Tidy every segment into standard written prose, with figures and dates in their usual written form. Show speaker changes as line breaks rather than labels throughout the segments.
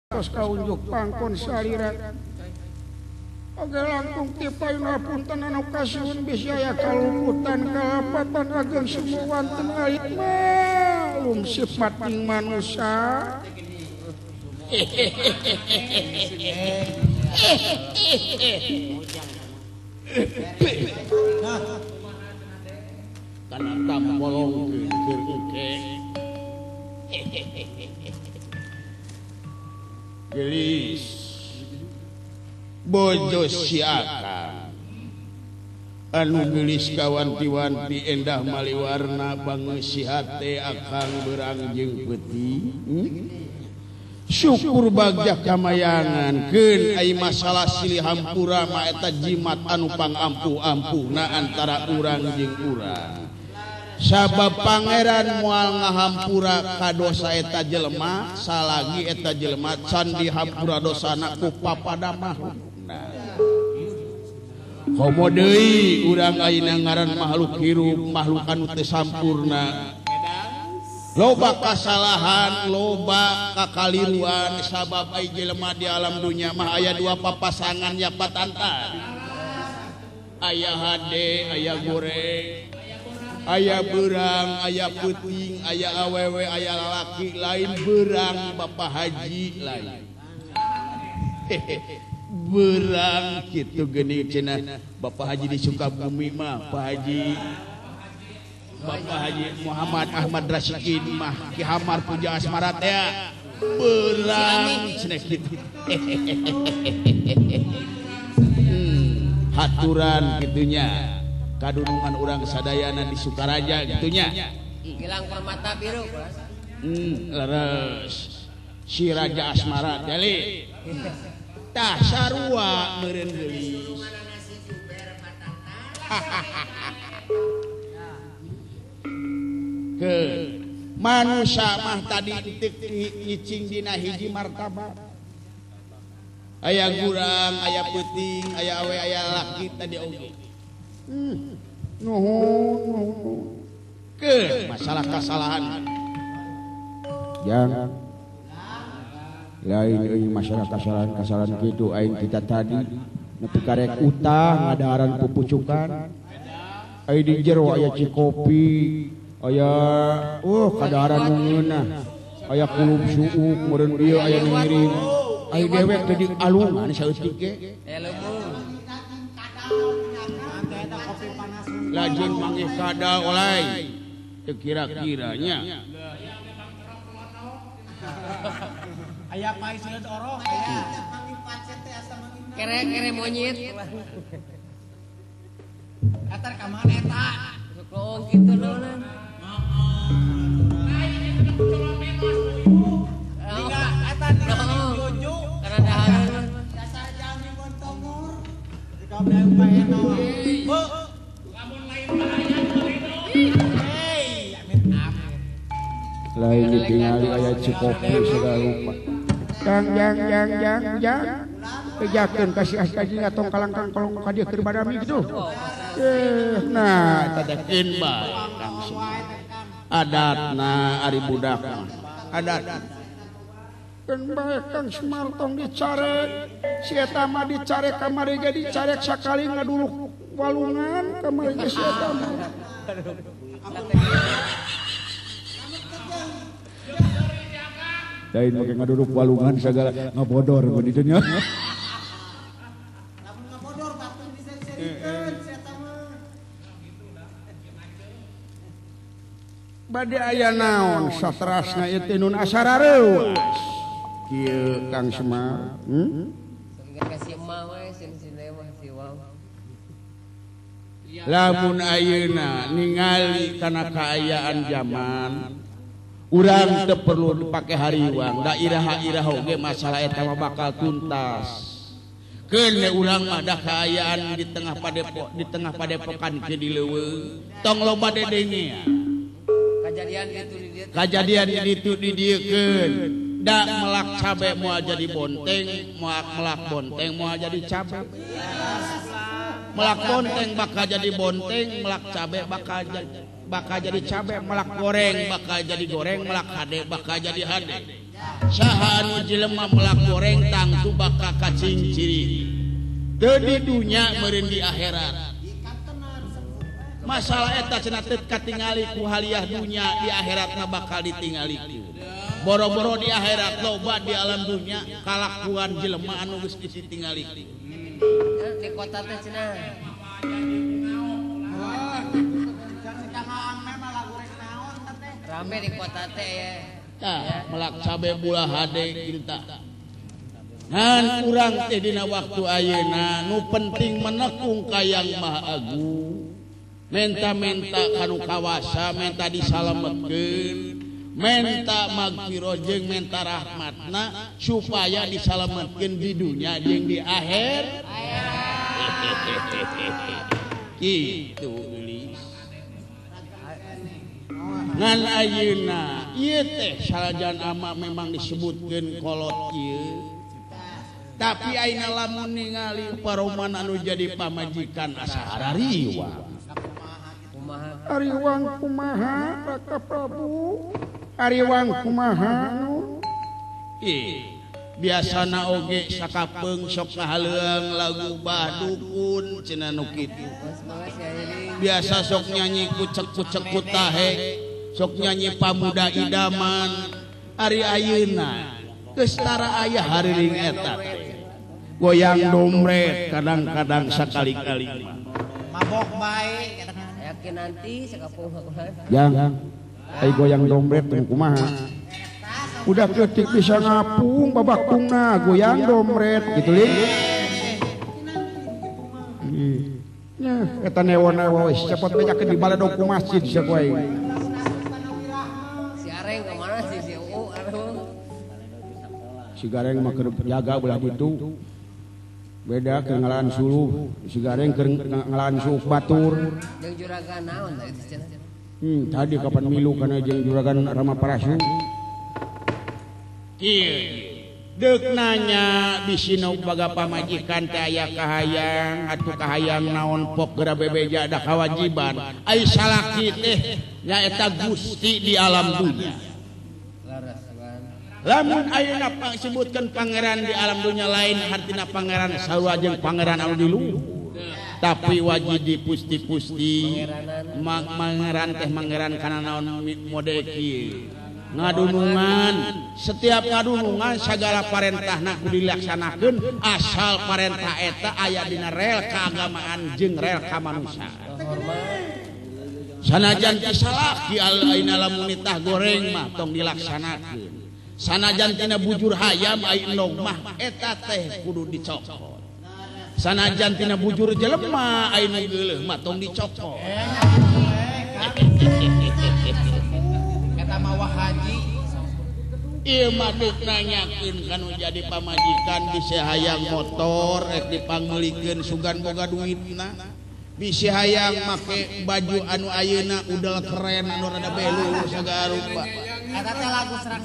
Tos kaunjuk pangkon salira. Oge langkung ti payuna punten anu kasuhun bisi aya kaluputan kalapatan ageng sumuwanten alit malum sipating manusa.
Kana tambolongkeun keur engke. Gelis bojo si akang anu gelis kawanti-wanti endah maliwarna bangeus si hate akang berang jeung peuting. Syukur bagja kamayangan keun ai masalah silih hampura mah eta jimat anu pangampuh-ampuhna antara urang jeung urang. Sabab pangeran moal ngahampura ka dosa eta jelema salagi eta jelema can dihampura dosana ku papada makhlukna. Komo deui urang ayeuna ngaran makhluk hirup, makhluk anu teu sampurna. Loba kasalahan, loba kakaliruan sabab ai jelema di alam dunya mah aya dua papasangan ya patantan. Aya hade, aya goreng. Aya berang, aya peuting, aya awewe, aya lalaki, lain berang Bapak Haji lain. Berang kitu geuning cenah Bapak Haji di Sukabumi mah, Pak Haji Bapak Haji Muhammad Ahmad Rasikin mah Ki Hamar Puja Asmara teh berang cenah kitu. Haturan kitunya. Kadunungan urang sadayana di Sukaraja gitunya.
Gilang permata biru.
Leres. Si Raja Asmara jali. Tah sarua meureun geulis. Ke manusia mah tadi teu ngicing dina hiji martabat. Aya gurang, aya peuting, aya awe, aya laki tadi oge.
Nuhun
ke masalah kesalahan
yang lain euy masalah kesalahan kitu aing kita tadi nepi karek utang ngadaharan pupucukan ai di jero aya cikopi aya kadaharan nu ngeunah aya kulub suuk meureun ieu aya nu ngiring ai dewek teh di alungan saeutik ge
lajeng manggih kada oleh teu kira-kiranya
aya pae seuleut oroh aya
kere-kere monyet
atar ka mana eta
sok kitu leuleun
heeh eta juju
karena dahareun
dasar jami bontomur dikabeh pae eno bu
lain ditingali aya cikopi segala rupa. Jang jang jang jang jang bejakeun ka si Astaji tong kalangkang kolong ka dieu keur badami kitu.
Nah eta teh bae Kang Semar. Adatna ari budak adat.
Keun bae Kang Semar tong dicarek. Si eta mah dicarek kamari ge dicarek sakali ngaduluk walungan kamari ge si eta mah. Lain make ngaduruk walungan segala ngabodor begitu nya.
Lamun ngabodor batur diseri-serikeun si eta mah.
Bade aya naon satrasna ieu teh nun asarareuas. Kieu Kang Semar,
Kasih emak we sin-sin mah si waw.
Lamun ayeuna ningali kana kaayaan zaman urang teu perlu dipake hariwang da iraha-iraha oge masalah eta mah bakal tuntas. Keun urang mah da kaayaan di tengah padepok di tengah padepokan ke di leuweung tong loba dedengean.
Kajadian ditu di dieu.
Kajadian ditu di dieukeun. Da melak cabe moal jadi bonteng, melak bonteng moal jadi cabe. Melak bonteng bakal jadi bonteng, melak cabe bakal jadi cabe, melak goreng bakal jadi goreng, melak hade bakal jadi hade. Saha anu jelema melak goreng tangtu bakal kacingciri. Teu di dunya meureun di akhirat. Masalah eta cenah teu katingali ku haliah dunya di akhirat mah bakal ditingalikeun. Boro-boro di akhirat loba di alam dunya kalakuan jelema anu geus ditingalikeun.
Di kota teh cenah. Rame di kota teh ya.
Tah melak cabe bulah hade kitu tah. Ngan urang teh dina waktu ayeuna nu penting menekung ka Yang Maha Agung. Menta-menta kanu kawasa, menta disalametkeun, menta magfirah jeung menta rahmatna supaya disalametkeun di dunya jeung di akhir. Kitu geulis. Ngan ayeuna ieu teh salajan ama memang disebutkeun kolot ieu. Tapi ayeuna lamun ningali paroman anu jadi pamajikan asa harariwang.
Ariwang kumaha Raka Prabu, ariwang kumaha nu.
Biasana oge sakapeung sok ngahaleuang lagu bah dukun cenah nu kitu. Biasa sok nyanyi kucek-kucek ku tahe, sok nyanyi pamuda idaman. Ari ayeuna geus tara aya hariring eta teh. Goyang domret kadang-kadang sakali-kali mah.
Mabok bae.
Yakin nanti sekampung
yang ai goyang dompet teh kumaha udah ketik bisa ngapung babakungna goyang dompet gitu lin nya eta newon wis cepot bejakeun di baledog ku masjid sia ku aing
si Areng kemana sih si U aduh
si Gareng mah keur jaga belah ditu beda keur ngalaan suluh si Gareng keur ngalaan suuk batur
jeung juragan naon tadi cenah
tadi kapan milu kana jeung juragan Rama Parasu
kieu deuk nanya bisi nu baga pamajikan teh aya kahayang atuh kahayang naon pok geura bebeja da kawajiban ai salaki teh nyaeta Gusti di alam dunya. Lamun ayeuna disebutkeun pangeran di alam dunya lain hartina pangeran sarua jeung pangeran anu di luhur. Tapi wajib dipusti-pusti mangeran teh mangeran kana naon mode kieu. Ngadunungan, setiap ngadunungan sagala parentahna kudu dilaksanakeun asal parentah eta aya dina rel keagamaan jeung rel kamanusiaan. Sanajan disalaki ayeuna lamun nitah goreng mah tong dilaksanakeun. Sanajan tina bujur hayam ai endog mah eta teh kudu dicokot. Sanajan tina bujur jelema ai nu geuleuh mah tong dicokot.
Eta mah wah haji.
Ieu mah deuk nanyakeun kanu jadi pamajikan bisi hayang motor rek dipangmeulikeun sugan boga duitna. Bisi hayang make baju anu ayeuna udel keren anu rada belu sagala rupa.
Eta teh lagu serang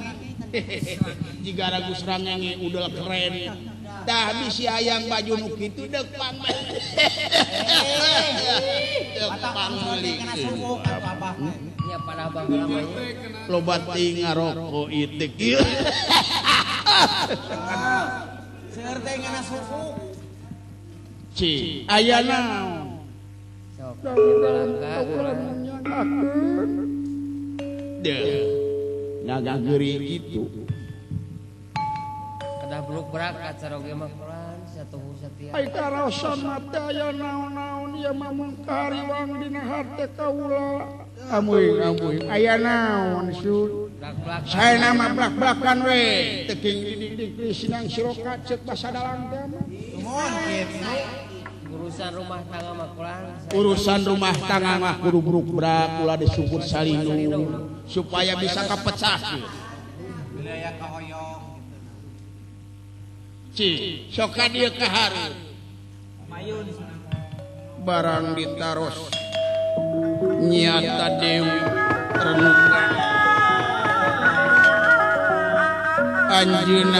jika ragu serangenge udel keren tah bisi hayang baju nu kitu deuk pang deuk pangmeulikeun
nya pada baheula mah
loba ting ngaroko ieu teh kieu
seueur teh ngana suku
ci aya naon
sok
deuh naga geuri kitu
kedah beluk berangkat saroge mah Quran satu setia
ai karaosan mah teh aya naon-naon ieu mah mun kahariwang dina hate kaula amuing amuing aya naon sun saena mah blak-blakan we teu king didik sinang siroka ceuk basa dalang teh mah
mun kitu
urusan rumah tangga mah Quran
urusan rumah tangga mah kudu bruk-brak ulah disungkut salindung supaya bisa kapecah
wilayah kahoyong
ci sok ka dieu ka hareup barang ditaros nyata dewi renungan anjeunna.